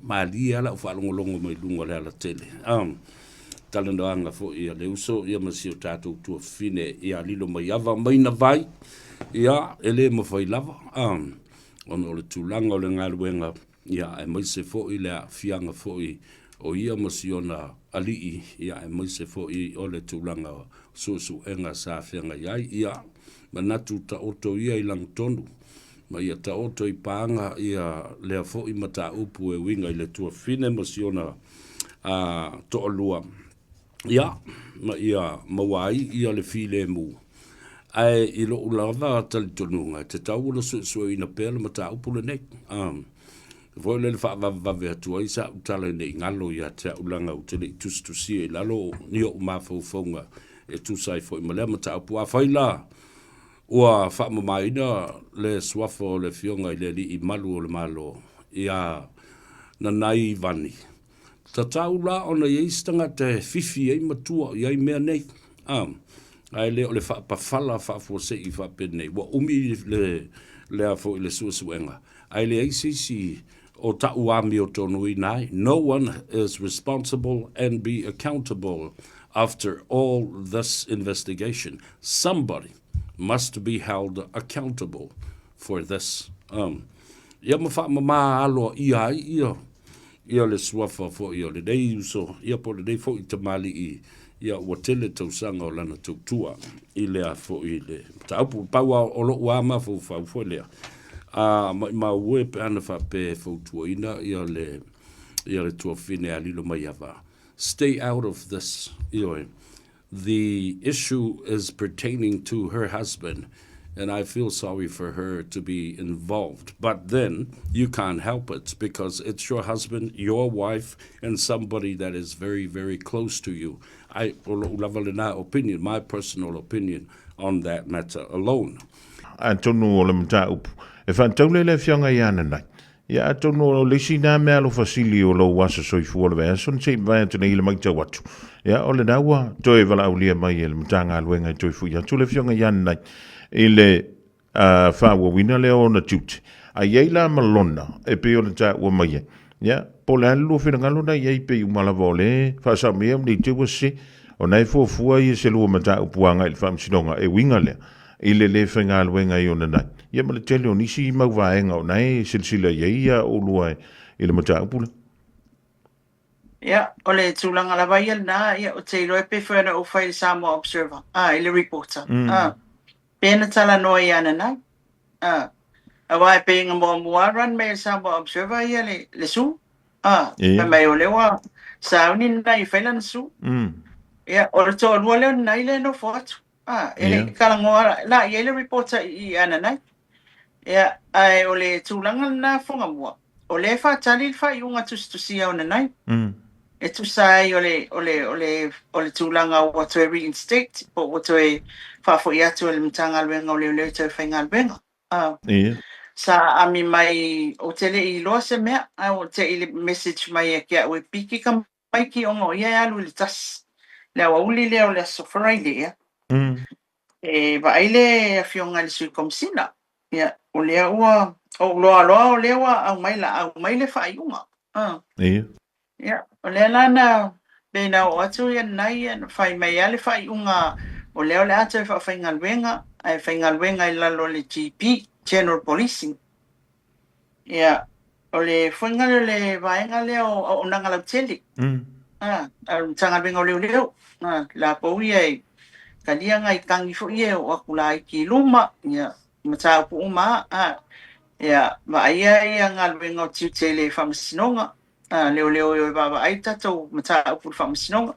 Malie lava lau faalogologo mai luga o le alatele. Talanoaga foi a le uso ia ma si o tatou tuafafine ia Lilomaiava Maina Vai, ia e le mafai lava ona o le tulaga o le galuega, ia aemaise foi le aafiaga foi o ia ma si ona alii, ia aemaise foi o le tulaga o suesuega sa feagai ai. Ia manatu taoto ia i lagatonu ma ia taoto i paga ia lea foi mataupu e uiga i le tuafafine ma si ona toalua, ia, ma ia maua ai ia le filemu. Ae i lou lava talitonuga, e tatau ona suesueina pea le mataupu lenei. Foi lele faavavevave atu ai sau tala ina ne i galo ia te au leaga ou te le i tusitusia i lalo ni ou mafaufauga e tusa ai foi ma lea mataupu. Afai la ua faamamaina le suafa o le Afioga i le Alii Malu o le Malo ia Nanai Vani, tatau la ona i ai se tagata e fifi ai ma tua i ai mea nei, a, ae le o le faapafala faafuasei faapenei. Ua umi le, lea foi le suesuega, ae leai se isi o ta'u amiotonuina ai. No one is responsible and be accountable after all this investigation. Somebody must be held accountable for this. Ia ma faamama aloaia ai ia ia le suafa foi o lenei uso, ia po o lenei foi tamalii, ia ua tele tausaga o lana tautua i lea foi le mataupu. Pau lava o lou lava mafaufau foi lea, a maumau e pe ana faapea e fautuaina ia le ia le tuafafine a Lilomaiava, stay out of this, ioe. The issue is pertaining to her husband and I feel sorry for her to be involved. But then you can't help it because it's your husband, your wife, and somebody that is very, very close to you. I, o lou lava lena opinion, my personal opinion on that matter alone. Atonu o le mataupu e faataule le afioga ia Nanai. Ia atonu o le isi na mea alofa sili o lou aso soifua o le vaiaso na se i mavae atu nei i le matau atu. Ia o lena ua toe valaaulia mai e le Matagaluega e toe fui atu le afioga ia Nanai i le faaauauina lea o ona tiute. A i ai la ma lona e pei ona taua mai ai, ia, po o le a le lua finagalo na i ai pei uma lava o le faasao mai au nei te ua sese, ona e fuafua ia se lua mataupu agai i le Faamasinoga e uiga lea i le le faigaluega i ona nai, ia ma le tele o nisi mau vaega o na e silasila i ai ia oulua i le mataupu lea. Ia, o le tulaga lava ia lena, ia, ou te iloa e pei foi ona ou fai i le Samoa Observer, a, i le reporter, a, pe na talanoa ia Nanai, a, aua e pei na muamua run mai e le Samoa Observer ia le, le sue, a, fai mai o lea ua sauni Nanai e fai lana sue. Ia, o le toalua lea o Nanai lea e nofo atu. A, e le i talanoa la i ai le reporter i Ananai. Ia, ae o le tulaga lena Fuagamua, o lea e faatali le faaiuga tusitusia o Nanai. E tusa ai o le, o le, o le, o le tulaga ua toe reinstate, po ua toe faafoi atu e le Matagaluega o Leoleo e toe faigaluega. A, sa ami mai, ou te le i iloa se mea, ae ua te i le message mai ia te au e piki ka tamaiti ona o ia e alu i le tasi, le aoauli lea o le Aso Faraile, ia. E vaai le Afioga i le Sui Komesina, ia, o lea ua, ou loa loa o lea ua aumai la, aumai le faaiuga. Ia. Ia, o lea la na, pei na oo atu ia lena ia, na fai mai lava le faaiuga o lea o le a toe faafaigaluega, ae faigaluega i lalo o le GP, General Policing. Ia, o le foiga lea o le vaega lea o auaunaga lautele, a, a le Matagaluega o Leoleo, a, latou ia e talia nai tagi foi ia e oo atu laiti i luma, ia, mataupu uma lava, a, ia, vaaia ia galuega o tiute i le Faamasinoga, a, leoleo e o e vaavaai tatou mataupu i le Faamasinoga.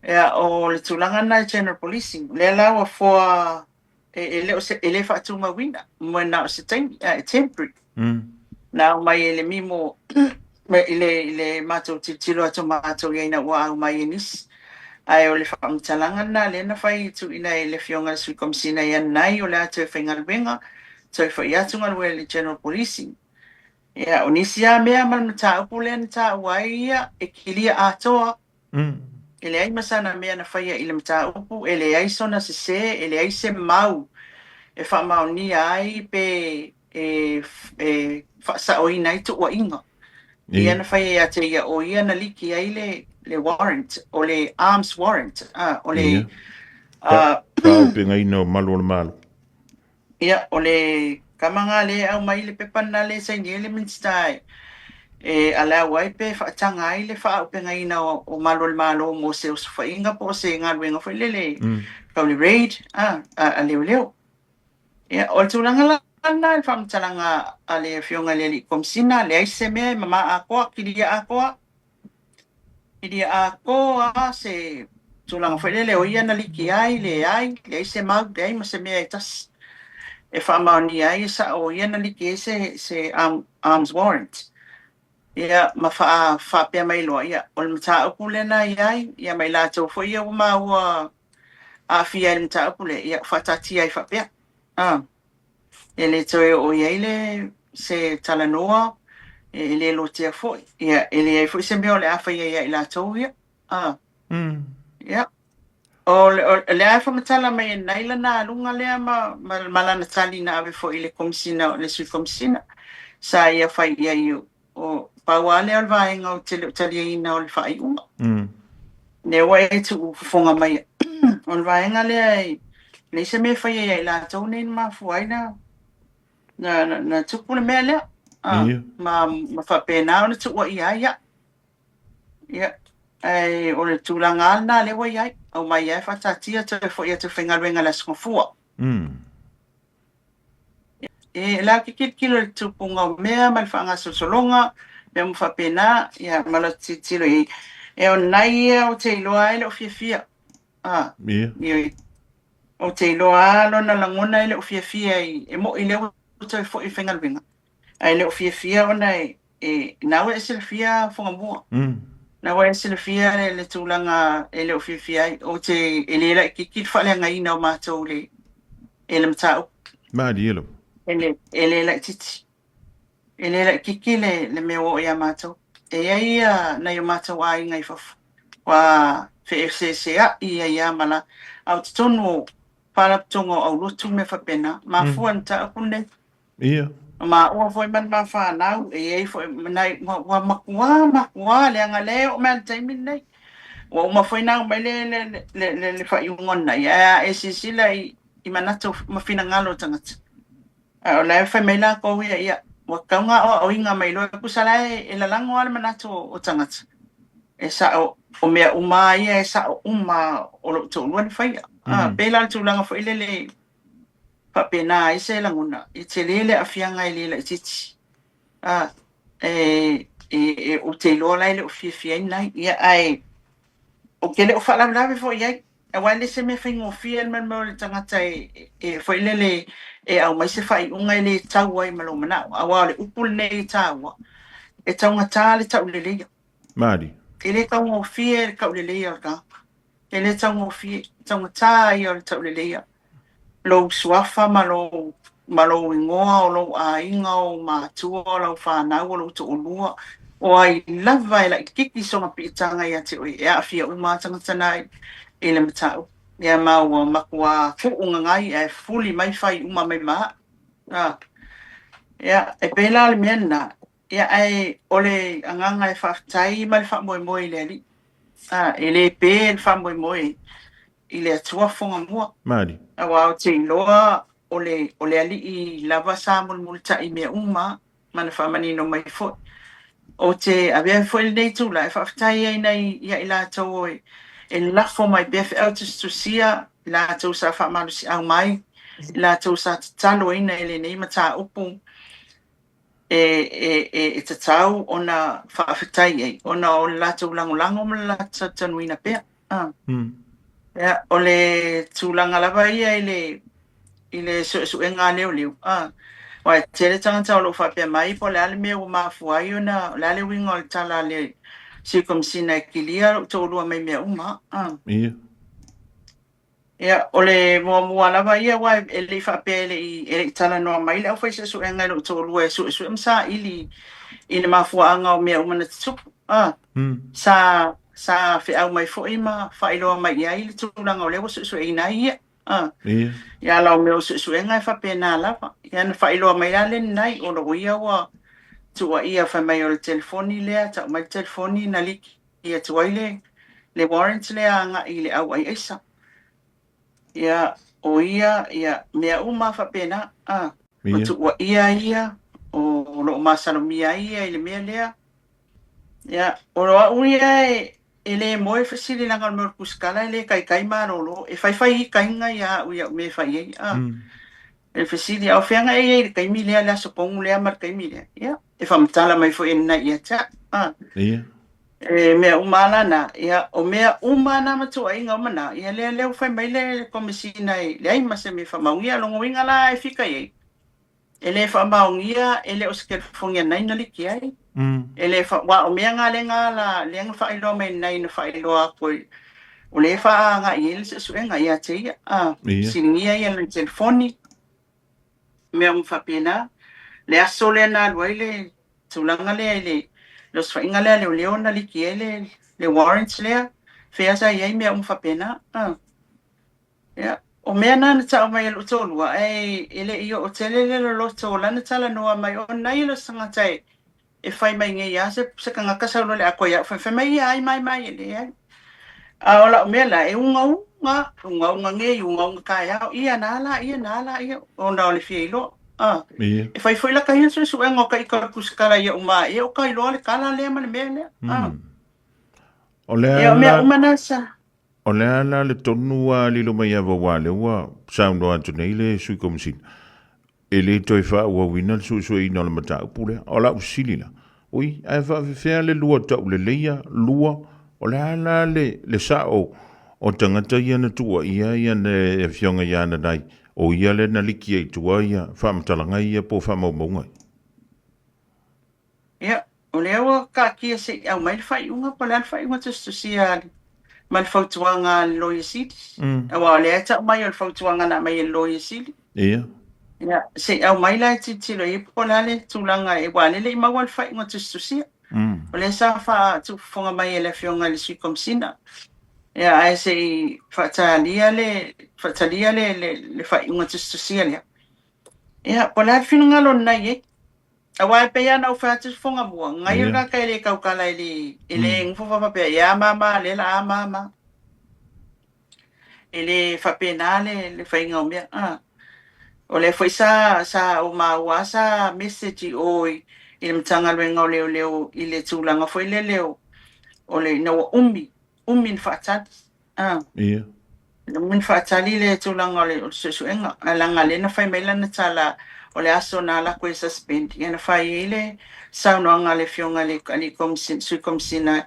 Ia, o le tulaga lena i General Policing, lea la ua foa e le o se, e le faatumauina, mo na o se taimi, e temporary. Na aumai e le mimo i le, i le matou tilotilo atu matou i ai ina ua aumai e nisi. Ae o le faamatalaga lena lea na fai e tuuina e le Afioga i le Sui Komesina ia Nanai o le a toe faigaluega, toe foi atu galuega i le General Policing. Ia, o nisi lava mea ma le mataupu lea na taua ai ia, e kilia atoa. E leai ma sana mea na faia i le mataupu, e leai sona sesē, e leai se mau e faamaonia ai pe e faasaoina ai tuuaiga. Ia na fai ai ia te ia, o ia na liki ai le, le warrant, o le arms warrant, a, o le... Ia. Faaaupegaina o malu o le Malo. Ia, o le kama lea e aumai le pepa lena lea e saini ai le Minisita e, e allow ai pe faataga ai le faaaupegaina o, o malu o le Malo mo se osofaiga po o se galuega foi lele tau le raid a, a, a leoleo. Ia, o le tulaga la lena i le faamatalaga a le Afioga i le Alii Komesina, leai se mea e mama atoa, kilia atoa, kilia atoa lava se tulaga foi lele o ia na liki ai, leai, leai se mau, leai ma se mea e tasi e faamaonia ai e sao o ia na liki ai se, se arms warrant. Ia, ma faa, faapea mai loa, ia, o le mataupu lea na i ai, ia ma i latou foi ia ua maua aafia ai le mataupu lea, ia, faataatia ai faapea. A, e le toe oo i ai le se talanoa, e le lotea foi, ia, e leai foi se mea o le a faia ia i latou ia. A, ia. O le, o lea e faamatala mai e nai lana aluga lea ma, ma, ma lana tali na ave foi i le Komesina, le Sui Komesina, sa ia fai i ai O, pau lava lea o le vaega ou te le o taliaina o le faaiuga. Lea ua e tuufofoga mai ai. O le vaega lea e leai se mea e faia ia i latou nei na mafua ai na, na, na, na tupu le mea lea. A, Ia. ma, ma faapena ona tuuaia ai au. Ia, ae o le tulaga lava lena lea ua i ai. Aumai lava e faataatia toe foi atu e faigaluega i le Aso Gafua. E la te tilotilo i le tupuga o mea ma le faagasolosologa, mea uma faapena, ia, ma la tilotilo i e o nai ia ou te iloa ai le o fiafia. A, Ia. ioe. Ou te iloa lava lona lagona e le o fiafia i, e mo'i lea ua toe foi i faigaluega, ae le o fiafia ona e, e, na ua e silafia Fugamua. Na ua e silafia le, le tulaga e le o fiafia ai. Ou te, e le laitiiti le faaleagaina o matou le, e le mataupu. Malie lava. E le, e le laitiiti. E le laitiiti le, le mea ua oo ia matou. E i ai ia nai o matou aiga i fafo, ua feeseeseai ai lava ma la, a o totonu o faalapotopotoga o aulotu ma mea faapena. Mafua i le mataupu lenei. Ia. O maua foi ma le ma fanau, e i ai foi ma nai, ua, ua matua, matua, leaga lea e oo mai lava i le taimi lenei. Ua uma foi ona aumai le, le, le, le, le faaiuga o lenei, ae a e silasila i, i manatu ma finagalo o tagata, a o la e fai mai latou ia, ia, ua tatau ona aoaoina mai loa, tusa la e, e lalago lava le manatu o, o tagata. E sao, o mea uma lava ia e sao uma o lou toalua na faia. A, pei la o le tulaga foi lele, faapena ai se lagona, e tele le aafiaga e le laitiiti. A, e, e, e, ou te iloa la e le o fiafia ai nai. Ia, ae, ou te le o faalavelave foi i ai. Aua e le se mea faigofie le mea o le tagata e, e, e foi lele e aumai se faaiuga e le tau ai ma lou manao. Aua o le upu lenei e taua, e taugata le tauleleia. Malie. E le taugofie le tauleleia o le tagata. E le taugofie, taugata ia o le tauleleia. Lou suafa ma lou, ma lou igoa, o lou aiga, o ou matua, o lau fanau, o lou toalua, o ai lava e laitiiti sona piitaga ia te oe, e aafia uma lava tagata na i le mataupu. Ia ma ua matua kuu gagai ae fuli mai fai uma mai ma au. A, ia, e pei la o le mea lena, ia ae o le agaga e faafetai ma le faamoemoe i le Alii. A, e le pe le faamoemoe i le Atua fogamua. Malie. Aua ou te iloa o le, o le Alii lava sa mulimulitai i mea uma ma na faamanino mai foi. Ou te avea foi lenei itula e faafetai ai nai ia i latou e, e lafo mai pea feau tusitusia, i latou sa faamalosiau mai, i latou sa tataloina i lenei mataupu. e, e, e, e tatau ona faafetai ai, ona o le latou lagolago ma le latou talitonuina pea. Ah. Ia, o le tulaga lava ia i le, i le suesuega a leoleo. Ah. Aua e tele tagata o lo o faapea mai po o le a le mea ua mafua ai ona, o le a le uiga o le tala a le Sui Komesina e kilia lou toalua mai mea uma. Ah. Ia. Ia, o le muamua lava ia, aua e le i faapea e le i, e le i talanoa mai le aufai-suesuega i lou toalua e suesue ma saili i le mafuaaga o mea uma na tutupu. A, sa, sa feau mai foi ma faailoa mai i ai le tulaga o lea ua suesueina ai ia. A, Ia. ia ala o mea o suesuega e faapena lava. Ia na faailoa mai la le lenai, o lou ia ua. Tuuaia fai mai o le telefoni lea, tau mai le telefoni na liki atu ai le le warrant lea agai i le au ai aisa. Ia, o ia, ia, mea uma faapena, a. O tuuaia ia, o lo o masalomia ai ia i le mea lea. Ia, o au ia e, e le moe fesili leaga o le mea o le kusikala e le kaikai malolo. E faifai ikaina ia au i au mea e fai ai. A. Mm. E fesili, a o fea e i ai i le taimi lea, le aso Kogu lea ma le taimi lea? Ia, e faamatala mai foi e lena ia te au. A. Ia. E mea uma lava na, ia, o mea uma na ma tuuaiga uma na, ia lea lea ua fai mai le Komesina e leai ma se mea e faamaonia. O lona uiga la e fika i ai, e le faamaonia, e le o se telefoni a nai na liki ai. E le fa, aua o mea na lea na la, lea na faailoa mai nai na faailoa atu ai, o lea e faaagai ai le suesuega ia te ia. A, fesiligia ia lana telefoni, mea uma faapena. Le aso lea na alu ai le tulaga lea i le le osofaiga lea a leoleo na liki ai le le warrant lea, fea sa i ai mea uma faapena. A. Ia, o mea na na tau mai e lou toalua, ae e le i oo tele le loloto o lana talanoa mai, o nai e se tagata e, e fai mai nei lava se, se tagata sau loa le atoa ia au, fai, fai mai ia ai mai mai e leai. A o lau mea la, e ugauga, ugauga nei, ugauga taeao, ia na la, ia na la, ia, ona o le fia iloa. Ah, Ia. e fai foi la ka ia suesuega o ka ika o le kusikala ia uma e o ka iloa le kala lea ma le mea lea. Ah. O le Ia, o mea a uma na sa. O le a la le tonu a Lilomaiava aua lea ua saunoa atu nei le Sui Komesina, e le toe faaauauina le suesueina o le mataupu lea. O lau fesili la, ui, ae faafefea le lua tauleleia, lua, o le a la le, le sao o tagata ia na tuuaia ia le Afioga ia Nanai, o ia lea na liki ai i tua ia faamatalaga ia po o faamaumauga ia? Ia, o lea ua taatia se i aumai le faaiuga po o le a le faaiuga tusitusia a le, ma le fautuaga a le Loia Sili. Aua o lea e tau mai o le fautuaga na aumai e le Loia Sili. Ia. Ia, se i aumai la e tilotilo i ai po o le a le tulaga e, aua o lea e le i maua le faaiuga tusitusia. O lea sa faatufofoga mai e le Afioga i le Sui Komesina. Ia, ae se i faatalia le, faatalia le, le, le faaiuga tusitusia lea. Ia, po o le a le finagalo o lena i ai. Aua e pei lava ona ou fai atu i fofoga mua, gaia le tagata e le tautala e le, e le nofo faapea, ia ma ma lea la a ma ma. E le faapena le, le faiga o mea. A. O lea foi sa, sa ou maua lava sa message i o i, i le Matagaluega o Leoleo i le tulaga foi lele o, o le, ina ua umi, umi ona faatali. A. Ia. Umi ona faatali le tulaga o le, o le suesuega, ae leaga lea na fai mai lana tala o le aso na alu atu e suspend, ia na fai ai le saunoaga a le Afioga i le Alii Komesina, Sui Komesina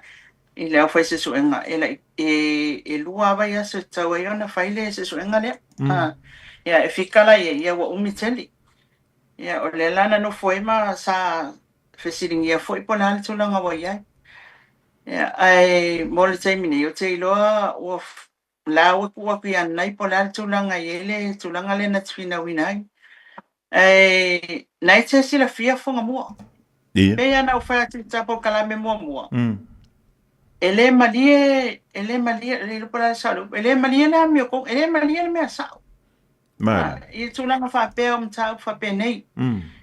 i le aufai-suesuega, e lai, e, e lua lava vaiaso e tatau ai ona fai le suesuega lea. A, ia e fika la i ai, ia ua umi tele. Ia o lea la na nofo ai ma sa fesiligia foi po o le a le tulaga ua i ai. Ia, ae mo le taimi nei, ou te iloa ua la ua tuu atu ia Nai po o le a le tulaga e i ai le tulaga lea na te finauina ai. Ae na e te silafia fofoga mua. Ia. Pei lava ona ou fai atu i le ta polokalame muamua, e le malie, e le malie, e le iloa po o le a le sao o le upu, e le malie le amiotonu, e le malie le mea sao. Malie. I le tulaga faapea o mataupu faapenei,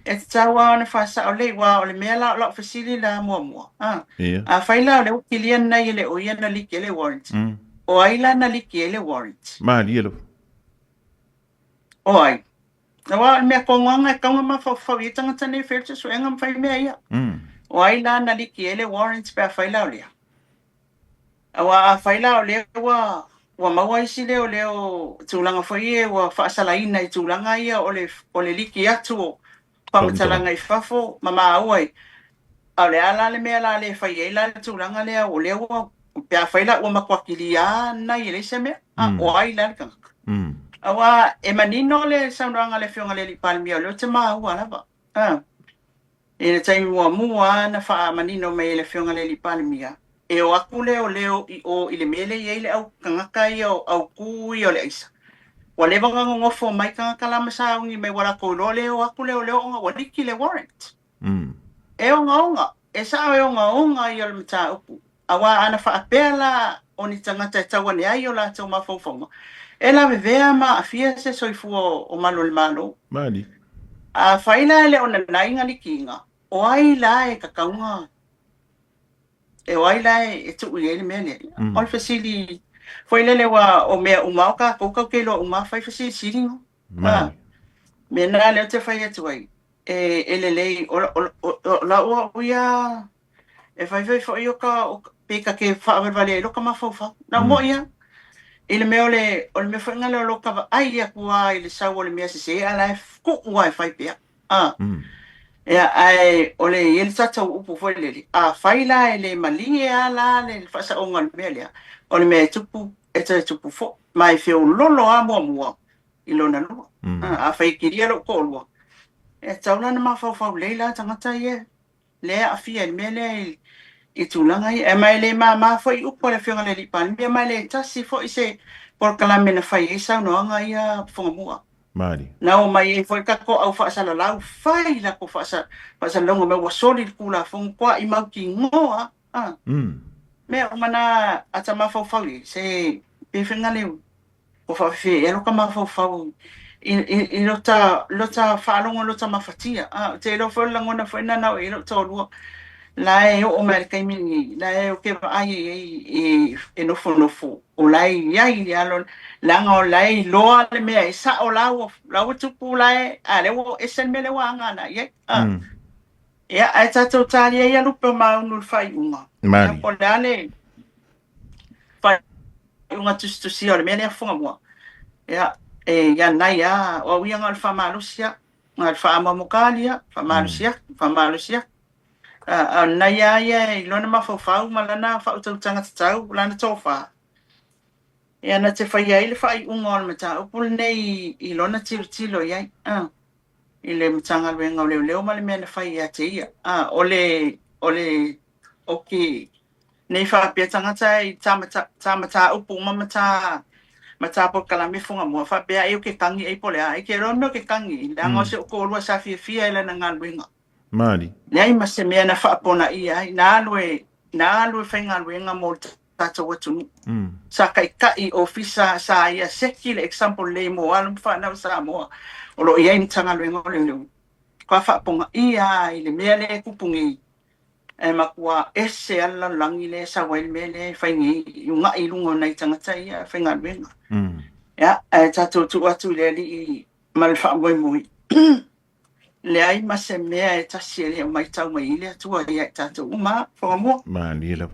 e tatau lava ona faasao lelei, aua o le mea la o lau fesili la muamua, a, afai la o lea ua kilia lenei e le o ia na liki ai le warrant, o ai la na liki ai le warrant? Malie lava. O ai? Aua o le mea kogoaga e tatau ona mafaufau i ai tagata nei e fai le suesuega ma fai mea ia. O ai la na liki ai le warrant pe afai la o lea? Aua afai la o lea ua ua maua isi leoleo tulaga foi ia ua faasalaina i tulaga ia o le o le liki atu o faamatalaga i fafo ma maua ai, a o le a la le mea la le fai ai la le tulaga lea o lea ua pe afai la ua matua kilia nai e leai se mea, a o ai la le tagata? Aua e manino le saunoaga a le Afioga i le Alii Palemia o lea ou te maua lava, a. I le taimi muamua na faamanino mai e le Afioga i le Alii Palemia, e o atu leoleo i o i le mea lea e i ai le au tagata ia o au kū ia o le aisa. Ua leva ona nonofo mai tagata la ma sauni mai ua latou iloa lea e o atu leoleo ona ua liki le warrant. E ogaoga, e sao e ogaoga ia o le mataupu. Aua ana faapea la o ni tagata e tau ane ai o latou mafaufauga, e lavevea ma aafia se soifua o malu o le Malo. Malie. Afai la e le o nanai na likiga, O ai la e kakauga, e o ai la e tuu i ai le mea lea? O le fesili foi lele ua o mea uma o kākou kau ke iloa uma fai fesilisiliga. Maui. Mea na lea ou te fai atu ai, e lelei, o lau au ia, e faifai foi o ka, pe ka ke faavalevale ai lo ka mafaufau. Na mo'i lava, i le mea o le, o le mea foi lea o lo ka vaai atu lava i le sau o le mea sese, a la e kuu lava e fai pea. Ia, ae o le i ai le tatou upu foi lele, afai la e le malie lava la le faasaoga o le mea lea, o le mea e tupu, e toe tupu foi, ma e feololo lava muamua i lona lua. Afai e kilia lou toalua, e tatau la ona mafaufau lelei la tagata ia lea e aafia i le mea lea i tulaga ia. Ma e le mama foi upu a le Afioga i le Alii Palemia, ma e le tasi foi se polokalame na fai ai saunoaga ia Fugamua. Malie. Na omai ai foi le tatou au faasalalau, fai latou faasalalauga mai ua soli le Tulafono, toai mautinoa a. Mea uma na a ta mafaufau i ai, se pe faiga le Ua faafefea ea lota mafaufau i lota faalogo i lota mafatia. Ou te iloa foi o le lagona foi lena na oo i ai lou toalua, la e oo mai i le taimi lenei, la e ou te vaai i ai e nofonofo, o la e i ai le alo, leaga o la e iloa le mea e sao, la ua tupu la e, a o lea ua ese le mea lea ua aga agai i ai. Ia, ae tatou talia ia lupe o maunu i le faaiuga. Ia, po o le a le faaiuga tusitusia o le mea lea Fugamua. Ia, e ia nai a, o au ia na o le faamalosi a, na o le faamoamokali a, faamalosi atu, faamalosi atu. A o lenei lava ia i lona mafaufau ma lana faautautaga tatau, lana tofa, ia na te faia ai le faaiuga o le mataupu lenei i lona tilotilo i ai, i le Matagaluega o Leoleo ma le mea na fai ia te ia. O le, o le, o ke, Nei faapea tagata i ta ta mataupu uma ma ta ma ta polokalame Fugamua faapea ai o ke kagi ai po o le a. Ai ke iloa le mea o ke kagi, leaga o si ou toalua sa fiafia i lana galuega. Malie. Leai ma se mea na faaponaia ai, na alu e na alu e faigaluega mo le tatou atunuu. Sa taitai ofisa, sa ia seki le example lelei mo alo ma fanau Samoa o lo o i ai i Matagaluega o Leoleo. Faatoa faaponaia lava i le mea lea e tupu nei. Ae matua ese lava le lalolagi lea e sau ai le mea lea e fai nei, i una'i i luga o nai tagata ia faigaluega. Ia, ae tatou tuu atu i le Alii ma le faamoemoe, leai ma se mea e tasi e le o matau mai ai le Atua ia i tatou uma. Fogamua. Malie lava.